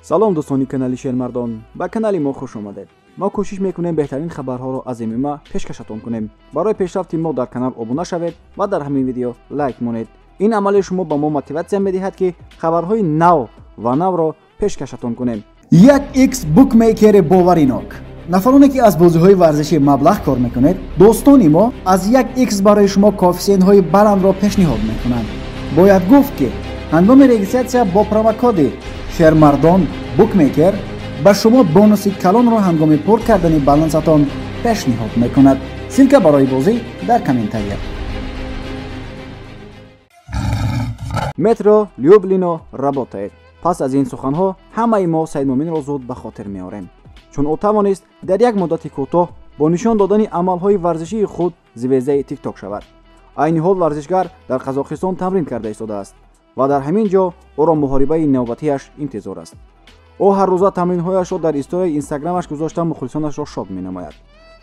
Салом дӯстони канали Шермардон, ба канали мо хуш омадед. Мо кӯшиш мекунем беҳтарин хабарҳоро аз ММА пешкашатон кунем. Барои пешрафти мо дар канал обуна шавед ва дар ҳамин видео лайк монед. Ин амали шумо ба мо мотиватсия медиҳад, ки хабарҳои нав ва навро пешкашатон кунем. 1x букмейкери боваринок. Нафароне ки аз бозиҳои варзишӣ маблағ кор мекунед, дӯстони мо аз 1x барои шумо коэффисиентҳои баландро пешниҳод мекунанд. Бояд гуфт, ки ҳангоми регистратсия бо промокоди Шермардон букмейкер ба шумо бонуси калонро ҳангоми пур кардани балансатон пешниҳод мекунад. Ссылка барои бозӣ дар комментария. Метро Люблино работает. Пас аз ин суханҳо ҳамаи мо Саидмуминро зуд ба хотир меорем, чун ӯ тавонист дар як муддати кӯтоҳ бо нишон додани амалҳои варзишии худ звездаи тикток шавад. Айни ҳол варзишгар дар Қазоқистон тамрин карда истодааст ва дар ҳамин ҷо ӯро муҳорибаи навбатиаш интизор аст. Ӯ ҳар рӯза тамринҳояшро дар историяи инстаграмаш гузошта мухлисонашро шод менамояд.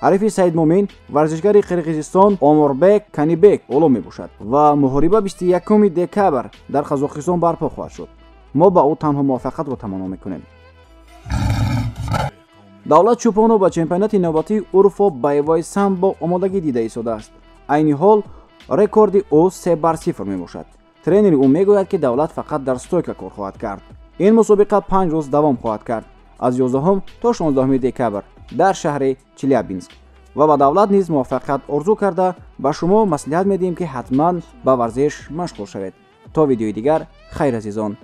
Ҳарифи Саидмумин варзишгари Қирғизистон Оморбек Канибек Оло мебошад ва муҳориба 21 декабр дар Қазоқистон барпо хоҳад шуд. Мо ба ӯ танҳо муваффақиятро таманно мекунем. Давлат Чӯпонов ба чемпионати навбатии Урфо боевой самбо омодагӣ дида истодааст. Айни ҳол рекорди ӯ 3-0 мебошад. Тренери ӯ мегӯяд, ки Давлат фақат дар стойка кор хоҳад кард. Ин мусобиқа 5 рӯз давом хоҳад кард, аз 11 то 16 декабр дар шаҳри Челябинск. Ва ба Давлат низ муваффақият орзу карда ба шумо маслиҳат медиҳем, ки ҳатман ба варзиш машғул шавед. То видеои дигар, хайр азизон.